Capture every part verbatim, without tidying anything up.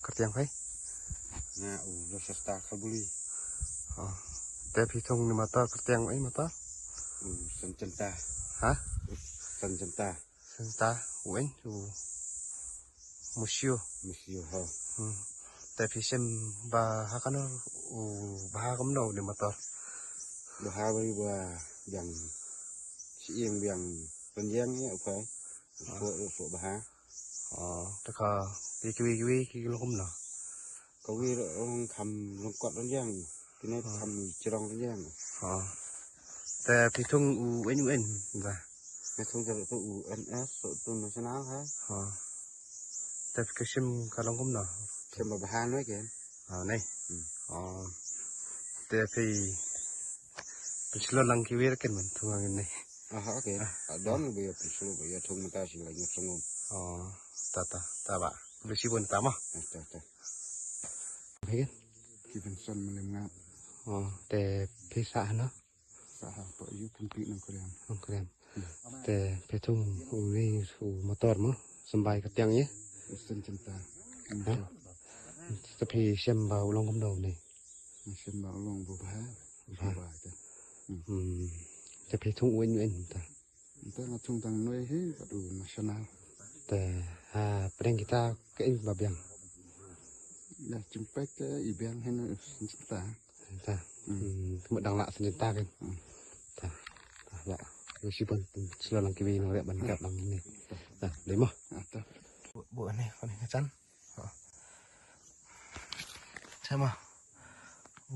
Kyrteng phi? Nga u Rochester Khalbuli. Oh. Te phi thung ne motor, kyrteng ei motor? U Sanjanta. Ha? U Sanjanta. Sanjanta, u ei, u Musio. Musio, ha. Hmm. Te phi shem ba ha kano, u ba ha kumno ne motor? Ba ha ba ba biang. Shi ing biang. Pynjang ya, okay. Ah. Sok, sok ba ha. Oh, te ka, ki, ki, ki, ki, ki long kumno? Ka wi long kham long kot long jang. Kine kham chirong long jang. Oh. Te phi thung u ei u ei ba? Phi thung u N S, u national ha. Oh. Te phi ka sim ka long kumno? Sim ba bha noi ke. Ah, nei. Hmm. Oh. Te phi pynslon lang ki wi ken man thung ang nei. Ah, okay. Ah, don ba ya pynslon ba ya thung mynta shi la ngi thung. Oh, ta ta ta ba. Bisi pun ta mo. Ah, ta ta. Phi ken? Ki pynslon malim nga. Oh, te phi sa no? Sa ha po yu pynpi nang kuriam. Nang kuriam. Hmm. Te phi thung u ni u motor mo. Symbai kyrteng ya. Sanjanta. Ha? Te phi shem ba u long kumno ne? Shem ba u long ba bha. Bha. Bha te. Hmm. Hmm. Te phi thung u ei u ei ta? Te nga thung tang noi hi, bad u national. Te ha pdeng kita ka ei ba biang? Ya, chimpek te i biang hi na Sanjanta. Ta. Hmm. Hmm, kumba dang lah Sanjanta ken. Hmm. Ta. Ta, ba. Yu shi ban, slo lang ki wi nang rep ban kap lang ni. Ta. Ta, dei mo. Ah, ta. Bu, bu ni, ni ka chan. Chama.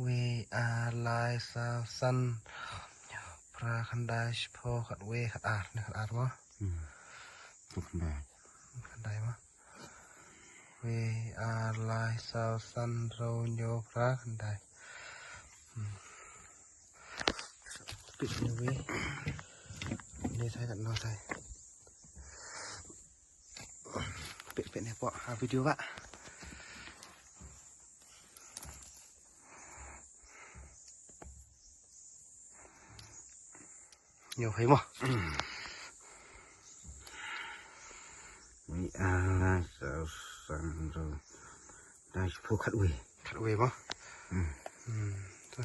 Wi, ar, lai, saw, san, phra, khyndai, shiphew, khatwei, khatar. Ni khatar mo? Hmm. Khatar. Khatar mo? Wi, ar, lai, saw, san, hynriew, hynñiew, phra, khyndai. Hmm. Pit ni wi. Ni sai kat no sai. Pit, pit ni pok ha video ba. Nyo hai mo. Ni ala sa sang ro. Dai pok khatwei. Khatwei mo. Hmm. Hmm. Tu.